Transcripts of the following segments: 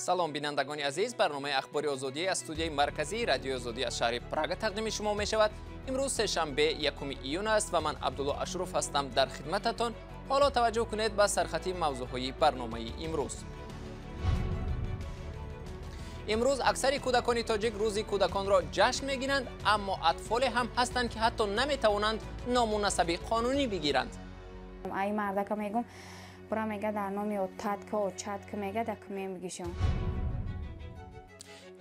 Салом бинандагони азиз, барномаи Ахбори Озодӣ аз студияи марказии Радиои Озодӣ аз шаҳри Прага тақдими шумо мешавад. Имрӯз сешанбе 1 июн аст ва ман Абдулло Ашуров ҳастам дар хидмататон. Ҳоло таваҷҷӯҳ кунед ба сархати мавзӯъҳои барномаи имрӯз. Имрӯз аксари кӯдакони тоҷик рӯзи кӯдаконро ҷашн мегиранд, аммо атфоле ҳам ҳастанд, ки ҳатто наметавонанд ному насаби қонунӣ бигиранд. Ай мардака мегум, бура мега дар номи отатка, очатка мега да кумем бигишон.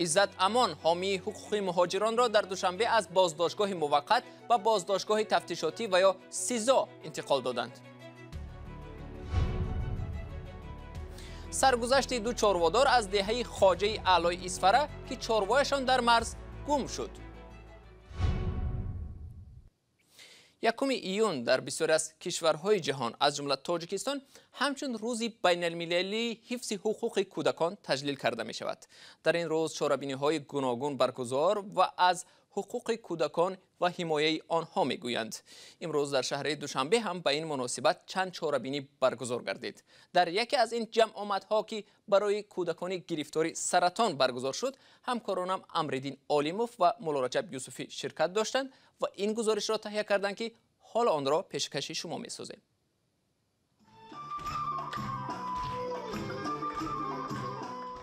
Иззат Амон ҳомии ҳуқуқи муҳоҷиронро дар Душанбе аз боздоштгоҳи муваққат ба боздоштгоҳи тафтишотӣ ва ё СИЗО интиқол доданд. Саргузашти ду чорводор аз деҳаи Хоҷаи Аълои Исфара, ки чорвояшон дар марз гум шуд. 1 июн дар бисёре аз кишварҳои ҷаҳон, аз ҷумла Тоҷикистон, ҳамчун рӯзи байналмилалии ҳифзи ҳуқуқи кӯдакон таҷлил карда мешавад. Дар ин рӯз чорабиниҳои гуногун баргузор ва аз ҳуқуқи кӯдакон ва ҳимояи онҳо мегӯянд. Имрӯз дар шаҳри Душанбе ҳам ба ин муносибат чанд чорабинӣ баргузор гардид. Дар яке аз ин ҷамъомадҳо, ки барои кӯдакони гирифтори саратон баргузор шуд, ҳамкоронам Амриддин Олимов ва Муллораҷаб Юсуфӣ ширкат доштанд ва ин гузоришро таҳия карданд, ки ҳоло онро пешкаши шумо месозем.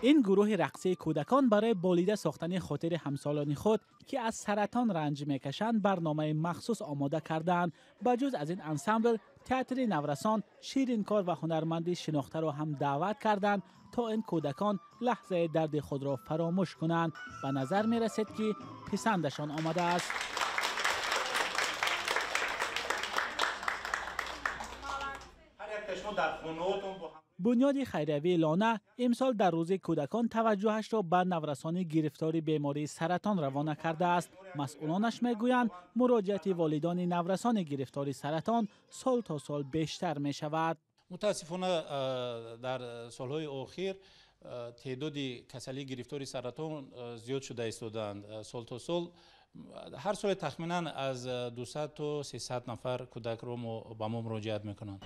Ин гурӯҳи рақсии кӯдакон барои болида сохтани хотири ҳамсолони худ, ки аз саратон ранҷ мекашанд, барномаи махсус омода кардаанд. Ба ҷуз аз ин ансамбл, театри наврасон, ширинкор ва ҳунарманди шинохтаро ҳам даъват карданд, то ин кӯдакон лаҳзаи дарди худро фаромӯш кунанд. Ба назар мерасед, ки писандашон омадааст. Бунёди хайриявии Лона имсол дар рӯзи кӯдакон таваҷҷӯҳашро ба наврасони гирифтори бемории саратон равона кардааст. Масъулонаш мегӯянд, муроҷиати волидони наврасони гирифтори саратон сол то сол бештар мешавад. Мутаассифона, дар солҳои охир теъдоди касалии гирифтори саратон зиёд шуда истодаанд. Сол то сол, ҳар соле тахминан аз 200 то 300 нафар кӯдакро ба мо муроҷиат мекунанд.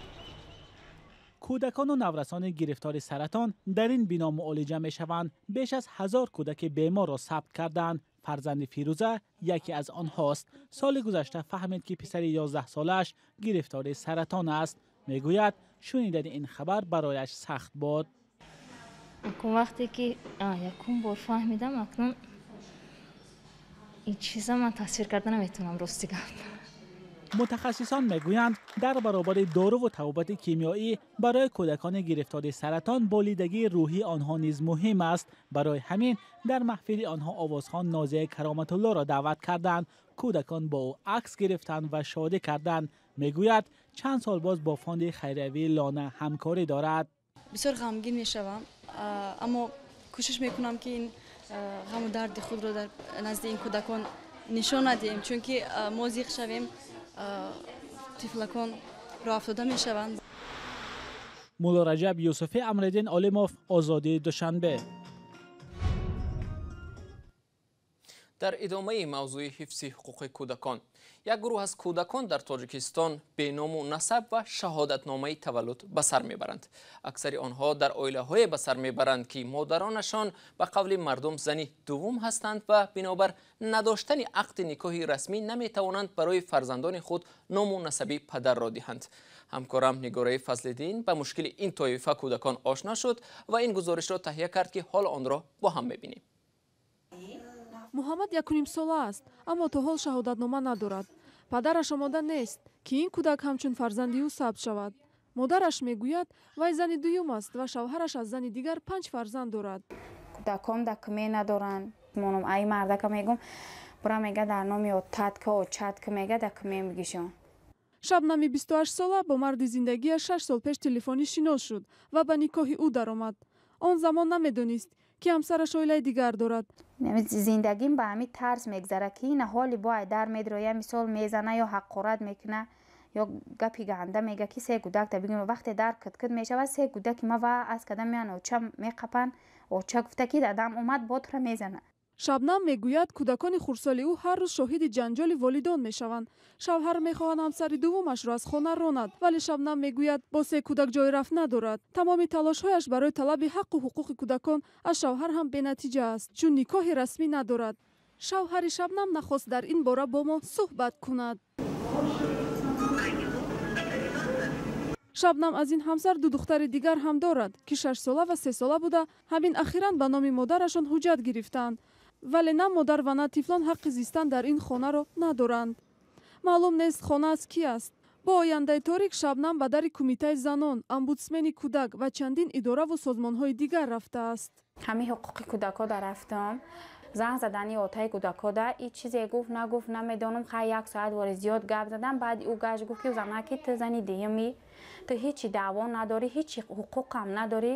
Кӯдакону наврасони гирифтори саратон дар ин бино муолиҷа мешаванд. Беш аз 1000 кӯдаки беморро сабт карданд. Фарзанди Фирӯза яке аз онҳост. Соли гузашта фаҳмид, ки писари 11-солааш гирифтори саратон аст. Мегӯяд, шунидани ин хабар барояш сахт буд. Акун вақте ки якум бор фаҳмидам, акнун ин чиза ман тасвир карда наметавонам, рости гап. Мутахассисон мегӯянд, дар баробари доруву табобати кимиёӣ барои кӯдакони гирифтори саратон болидагии рӯҳии онҳо низ муҳим аст. Барои ҳамин дар маҳфили онҳо овозхон Нозияи Кароматуллоро даъват карданд. Кӯдакон бо ӯ акс гирифтанд ва шодӣ карданд. Мегӯяд, чанд сол боз бо фонди хайриявии Лона ҳамкорӣ дорад. Бисёр ғамгин мешавам, аммо кӯшиш мекунам, ки ин ғаму дарди худро дар назди ин кӯдакон нишон надиҳем, чунки мо зиқ шавем, тифлакон роҳ афтода мешаванд. Муллораҷаб Юсуфӣ, Амриддин Олимов, Озодии, Душанбе. Дар идомаи мавзӯи ҳифзи ҳуқуқи кӯдакон, як гурӯҳ аз кӯдакон дар Тоҷикистон беному насаб ва шаҳодатномаи таваллуд ба сар мебаранд. Аксари онҳо дар оилаҳое ба сар мебаранд, ки модаронашон ба қавли мардум зани дуввум ҳастанд ва бинобар надоштани ақди никоҳи расмӣ наметавонанд барои фарзандони худ ному насаби падарро диҳанд. Ҳамкорам Нигораи Фазлиддин ба мушкили ин тоифа кӯдакон ошно шуд ва ин гузоришро таҳия кард, ки ҳоло онро бо ҳам мебинем. Муҳаммад 1,5 сола аст, аммо то ҳол шаҳодатнома надорад. Падараш омода нест, ки ин кӯдак ҳамчун фарзанди ӯ сабт шавад. Модараш мегӯяд, вай зани дуюм аст ва шавҳараш аз зани дигар панҷ фарзанд дорад. Кӯдакон документ надоранд. Монам ай мардака мегум, бура мега дар номи отатка, очатка мега документ бигишон. Шабнами 28-сола бо марди зиндагиаш 6 сол пеш телефонӣ шинос шуд ва ба никоҳи ӯ даромад. Он замон намедонист, ки ҳамсараш оилаи дигар дорад. Зиндагим ба ҳамин тарз мегзарад, ки ина ҳоли бо ай дар медроя, мисол, мезана ё ҳақорат мекуна ё гапи ганда мега, ки се кӯдак та бигӯ. Вақте дар киткит мешавад, се кӯдаки ма ва аз када меян, оча меқапанд. Оча гуфта, ки дадам омад, ботра мезана. Шабнам мегӯяд, кӯдакони хурдсоли ӯ ҳар рӯз шоҳиди ҷанҷоли волидон мешаванд. Шавҳар мехоҳад ҳамсари дуввумашро аз хона ронад, вале Шабнам мегӯяд, бо се кӯдак ҷой рафт надорад. Тамоми талошҳояш барои талаби ҳаққу ҳуқуқи кӯдакон аз шавҳар ҳам бенатиҷа аст, чун никоҳи расмӣ надорад. Шавҳари Шабнам нахост дар ин бора бо мо суҳбат кунад. Шабнам аз ин ҳамсар ду духтари дигар ҳам дорад, ки 6-сола ва 3-сола буда, ҳамин ахиран ба номи модарашон ҳуҷҷат гирифтаанд. Вале на модар ва на тифлон ҳаққи зистан дар ин хонаро надоранд. Маълум нест, хона аз ки аст. Бо ояндаи торик Шабнам ба дари Кумитаи занон, омбудсмени кӯдак ва чандин идораву созмонҳои дигар рафтааст. Ҳамин ҳуқуқи кӯдакҳо рафтам. Занг задани отаи кӯдакҳода и чизе гуфт, нагуфт, намедонам. Хай, як соат вори зиёд гап задам. Баъд ӯ гашт, гуфт, ки занаки ту зани дуюмӣ, ту ҳечи даъво надорӣ, ҳечи ҳуқуқам надорӣ.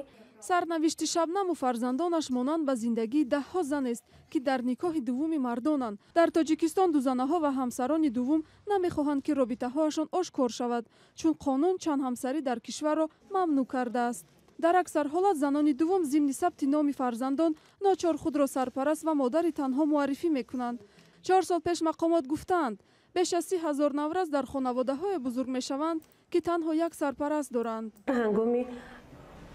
Сарнавишти Шабнаму фарзандонаш монанд ба зиндагии даҳҳо занест, ки дар никоҳи дуввуми мардонанд. Дар Тоҷикистон дузанаҳо ва ҳамсарони дуввум намехоҳанд, ки робитаҳояшон ошкор шавад, чун қонун чанд ҳамсарӣ дар кишварро мамнӯъ кардааст. Дар аксар ҳолат занони дуввум зимни сабти номи фарзандон ночор худро сарпараст ва модари танҳо муаррифӣ мекунанд. 4 сол пеш мақомот гуфтаанд, беш аз 30 000 наврас дар хонаводаҳое бузург мешаванд, ки танҳо як сарпараст доранд. Ҳангоми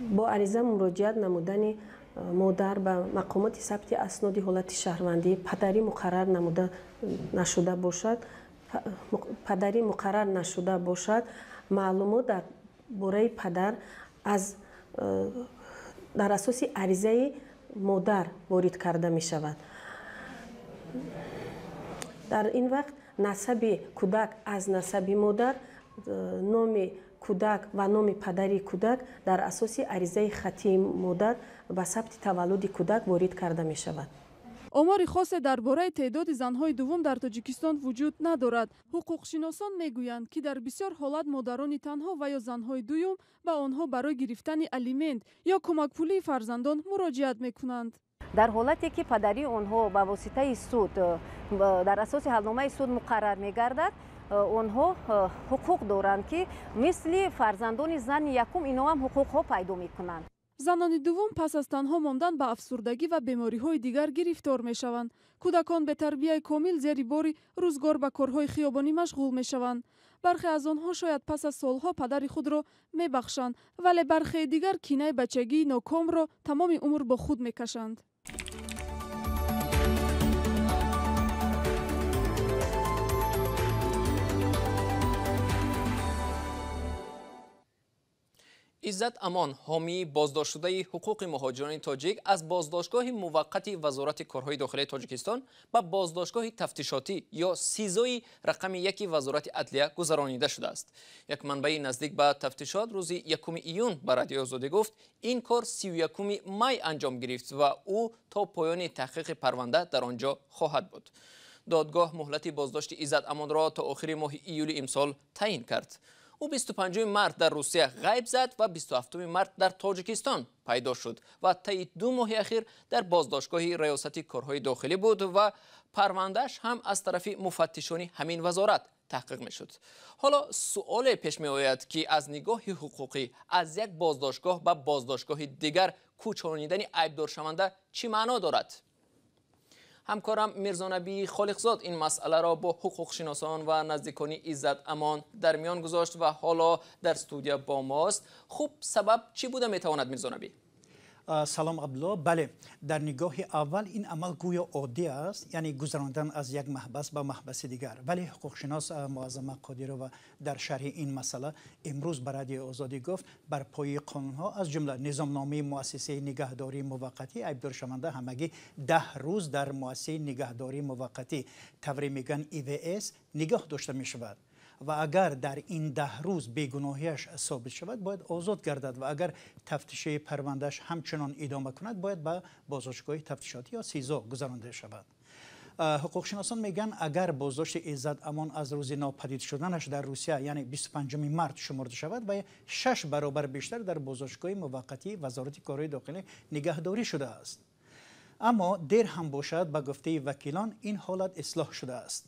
бо ариза муроҷиат намудани модар ба мақомоти сабти асноди ҳолати шаҳрвандӣ, падарӣ муқаррар намуда нашуда бошад, падарӣ муқаррар нашуда бошад, маълумот дар бораи падар аз дар асоси аризаи модар ворид карда мешавад. Дар ин вақт насаби кӯдак аз насаби модар, номи кӯдак ва номи падари кӯдак дар асоси аризаи хаттии модар ба сабти таваллуди кӯдак ворид карда мешавад. Омори хосе дар бораи теъдоди занҳои дуввум дар Тоҷикистон вуҷуд надорад. Ҳуқуқшиносон мегӯянд, ки дар бисёр ҳолат модарони танҳо ва ё занҳои дуюм ба онҳо барои гирифтани алимент ё кӯмакпулии фарзандон муроҷиат мекунанд. Дар ҳолате ки падарии онҳо ба воситаи суд, дар асоси ҳалномаи суд муқаррар мегардад, онҳо ҳуқуқ доранд, ки мисли фарзандони зани якум ино ҳам ҳуқуқҳо пайдо мекунанд. Занони дуввум пас аз танҳо мондан ба афсурдагӣ ва бемориҳои дигар гирифтор мешаванд. Кӯдакон бетарбияи комил зери бори рӯзгор ба корҳои хиёбонӣ машғул мешаванд. Бархе аз онҳо шояд пас аз солҳо падари худро мебахшанд, вале бархеи дигар кинаи бачагии нокомро тамоми умр бо худ мекашанд. Иззат Амон, ҳомии боздоштшудаи ҳуқуқи муҳоҷирони тоҷик, аз боздоштгоҳи муваққати Вазорати корҳои дохилии Тоҷикистон ба боздоштгоҳи тафтишотӣ ё СИЗОи рақами 1 Вазорати адлия гузаронида шудааст. Як манбаи наздик ба тафтишот рӯзи 1 июн ба Радиои Озодӣ гуфт, ин кор 31 май анҷом гирифт ва ӯ то поёни таҳқиқи парванда дар он ҷо хоҳад буд. Додгоҳ муҳлати боздошти Иззат Амонро то охири моҳи июли имсол таъин кард. Ӯ 25 март дар Русия ғайб зад ва 27 март дар Тоҷикистон пайдо шуд ва таи 2 моҳи ахир дар боздоштгоҳи Раёсати корҳои дохилӣ буд ва парвандааш ҳам аз тарафи муфаттишони ҳамин вазорат таҳқиқ мешуд. Ҳоло суоле пеш меояд, ки аз нигоҳи ҳуқуқӣ аз як боздоштгоҳ ба боздоштгоҳи дигар кӯчонидани айбдоршаванда чӣ маъно дорад? Ҳамкорам Мирзонабӣ Холиқзод ин масъаларо бо ҳуқуқшиносон ва наздикони Иззат Амон дар миён гузошт ва ҳоло дар студия бо мост. Хуб, сабаб чӣ буда метавонад, Мирзонабӣ? Салом, Абдулло. Бале, дар нигоҳи аввал ин амал гӯё оддӣ аст, яъне гузарондан аз як маҳбас ба маҳбаси дигар. Вале ҳуқуқшинос Муаззама Қодирова дар шарҳи ин масъала имрӯз ба Радиои Озодӣ гуфт, бар пояи қонунҳо, аз ҷумла низомномаи муассисаи нигаҳдории муваққатӣ, айбдоршаванда ҳамагӣ 10 рӯз дар муассисаи нигаҳдории муваққатӣ, тавре мегӯянд ИВС, нигоҳ дошта мешавад ва агар дар ин 10 рӯз бегуноҳиаш собит шавад, бояд озод гардад ва агар тафтиши парвандааш ҳамчунон идома кунад, бояд ба боздоштгоҳи тафтишотӣ ё СИЗО гузаронда шавад. Ҳуқуқшиносон мегӯянд, агар боздошти Иззат Амон аз рӯзи нопадид шуданаш дар Русия, яъне 25 март шумурда шавад, ва 6 баробар бештар дар боздоштгоҳи муваққатии Вазорати корҳои дохилӣ нигаҳдорӣ шудааст. Аммо дер ҳам бошад, ба гуфтаи вакилон, ин ҳолат ислоҳ шудааст.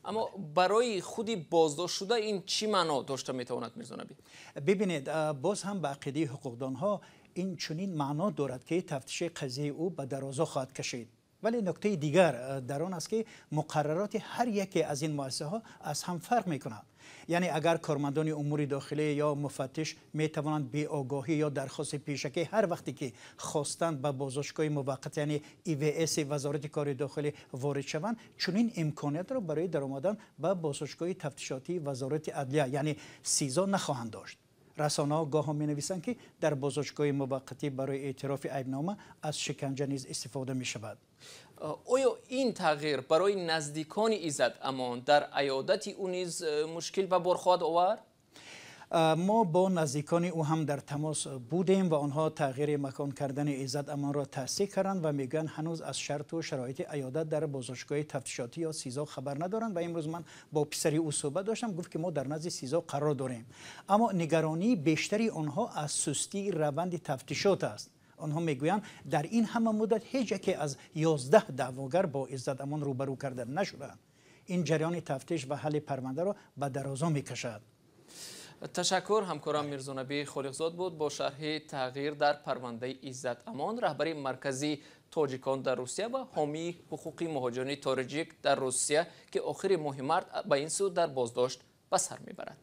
Аммо барои худи боздоштшуда ин чӣ маъно дошта метавонад, Мирзонабӣ? Бибинед, боз ҳам ба ақидаи ҳуқуқдонҳо ин чунин маъно дорад, ки тафтиши қазияи ӯ ба дарозо хоҳад кашид. Вале нуктаи дигар дар он аст, ки муқаррароти ҳар яке аз ин муассисаҳо аз ҳам фарқ мекунанд. Яъне агар кормандони умури дохилӣ ё муфаттиш метавонанд беогоҳӣ ё дархости пешакӣ ҳар вақте ки хостанд ба боздоштгоҳи муваққат, яъне ИВС Вазорати кори дохилӣ ворид шаванд, чунин имкониятро барои даромадан ба боздоштгоҳи тафтишотии Вазорати адлия, яъне СИЗО, нахоҳанд дошт. Расонаҳо гоҳо менависанд, ки дар боздоштгоҳи муваққатӣ барои эътирофи айбнома аз шиканҷа низ истифода мешавад. Оё ин тағйир барои наздикони Иззат Амон дар аёдати ӯ низ мушкил ба бор хоҳад овард? Мо бо наздикони ӯ ҳам дар тамос будем ва онҳо тағйири макон кардани Иззат Амонро тасдиқ карданд ва мегӯянд, ҳанӯз аз шарту шароити аёдат дар боздоштгоҳи тафтишотӣ ё СИЗО хабар надоранд. Ва имрӯз ман бо писари ӯ суҳбат доштам, гуфт, ки мо дар назди СИЗО қарор дорем. Аммо нигаронии бештари онҳо аз сустии раванди тафтишот аст. Онҳо мегӯянд, дар ин ҳама муддат ҳеҷ яке аз 11 даъвогар бо Иззат Амон рӯбарӯ карда нашуданд. Ин ҷараёни тафтиш ва ҳалли парвандаро ба дарозо мекашад. Ташаккур. Ҳамкорам Мирзонабӣ Холиқзод буд бо шарҳи тағйир дар парвандаи Иззат Амон, раҳбари марказии тоҷикон дар Русия ва ҳомии ҳуқуқи муҳоҷирони тоҷик дар Русия, ки охири моҳи март ба ин сӯ дар боздошт ба сар мебарад.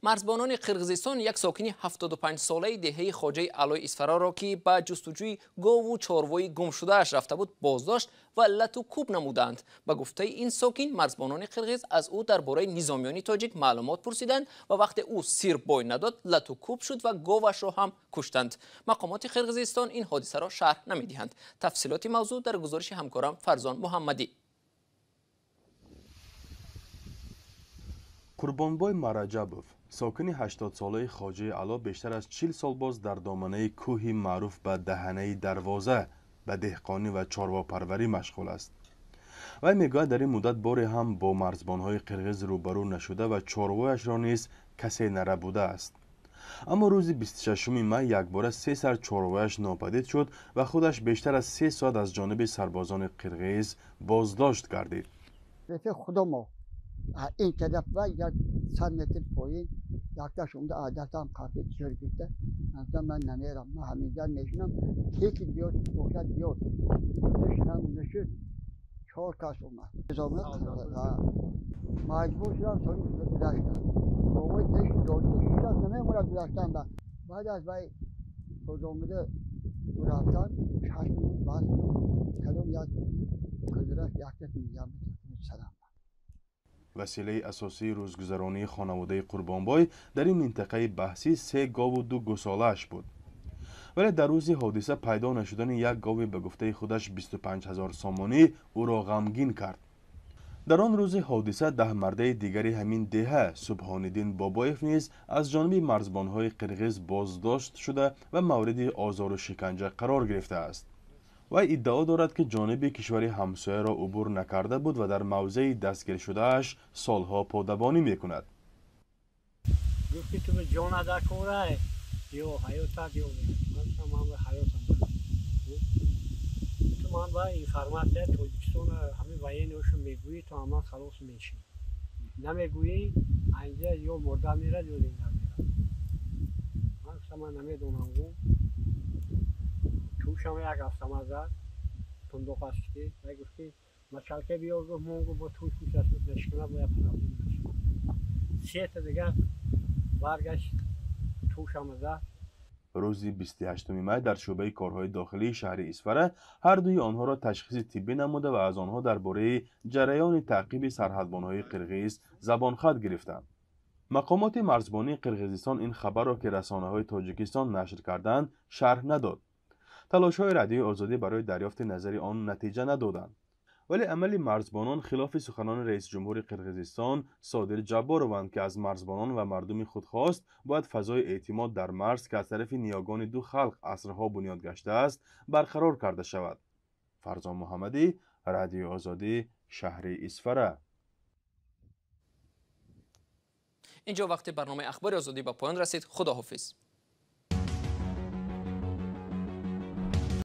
Марзбонони Қирғизистон як сокини 75-солаи деҳаи Хоҷаи Аълои Исфараро, ки ба ҷустуҷӯи гову чорвои гумшудааш рафта буд, боздошт ва лату кӯб намуданд. Ба гуфтаи ин сокин, марзбонони қирғиз аз ӯ дар бораи низомиёни тоҷик маълумот пурсиданд ва вақте ӯ сир бой надод, лату кӯб шуд ва говашро ҳам куштанд. Мақомоти Қирғизистон ин ҳодисаро шарҳ намедиҳанд. Тафсилоти мавзӯъ дар гузориши ҳамкорам Фарзон Муҳаммадӣ. Қурбонбой Мараҷабов, сокини 80-солаи Хоҷаи Аъло, бештар аз 40 сол боз дар доманаи кӯҳи маъруф ба Даҳанаи Дарвоза ба деҳқонӣ ва чорвопарварӣ машғул аст. Вай мегӯяд, дар ин муддат боре ҳам бо марзбонҳои қирғиз рӯбарӯ нашуда ва чорвояшро низ касе нарабудааст. Аммо рӯзи 26 май якбора се сар чорвояш нопадид шуд ва худаш бештар аз 3 соат аз ҷониби сарбозони қирғиз боздошт гардид. Ин тараф ва як 100 метр поин якташ унда адатам қафид зӯр гирифта. Ман ман намерам, ман ҳаминҷа мешинам, ки биёд бошад биёд. Нишинам нишуд, чор кас омад. Маҷбур шудам, сони гузаштам. Бобои пеш дошти шишас намемонад гузаштан. Баъд аз вай худомида рафтан, чашму басту кадом як кузраш якта миям салам. Василаи асосии рӯзгузаронии хонаводаи Қурбонбой дар ин минтақаи баҳсӣ се гову ду гусолааш буд. Вале дар рӯзи ҳодиса пайдо нашудани як гови ба гуфтаи худаш 25 ҳазор сомонӣ ӯро ғамгин кард. Дар он рӯзи ҳодиса даҳмардаи дигари ҳамин деҳа Субҳониддин Бобоев низ аз ҷониби марзбонҳои қирғиз боздошт шуда ва мавриди озору шиканҷа қарор гирифтааст. Вай иддао дорад, ки ҷониби кишвари ҳамсояро убур накарда буд ва дар мавзеи дастгиршудааш солҳо подабонӣ мекунад. Гуфт, ки ту ҷон ада кора ё ҳаётат ё ман ба ҳаётам. Ту ман ба информатсия Тоҷикистон ҳамин военныйошо мегӯӣ, ту ҳаман халос мешӣ. Намегӯӣ, айнҷа ё мурда мерад, ё зинда мерад. Ман гуфтам, ман намедонам. Гум тушам як автомат зад, тундоқ аст, ки вай гуфт, ки мачалка биёр. Гуфт, мон гуфт, бо туш пуш аст, нашкана бояд проблема нашавад. Сета дигар баргашт, тушам зад. Рӯзи 28 май дар шӯъбаи корҳои дохилии шаҳри Исфара ҳар дуи онҳоро ташхиси тиббӣ намуда ва аз онҳо дар бораи ҷараёни таъқиби сарҳадбонҳои қирғиз забонхат гирифтанд. Мақомоти марзбонии Қирғизистон ин хабарро, ки расонаҳои Тоҷикистон нашр карданд, шарҳ надод. Талошҳои Радиои Озодӣ барои дарёфти назари он натиҷа надоданд. Вале амали марзбонон хилофи суханони раисҷумҳури Қирғизистон Содир Ҷабборованд, ки аз марзбонон ва мардуми худ хост, бояд фазои эътимод дар марз, ки аз тарафи ниёгони ду халқ асрҳо бунёд гаштааст, барқарор карда шавад. Фарзон Муҳаммадӣ, Радиои Озодӣ, шаҳри Исфара. Инҷо вақти барномаи Ахбори Озодӣ ба поён расид. Худоҳофиз.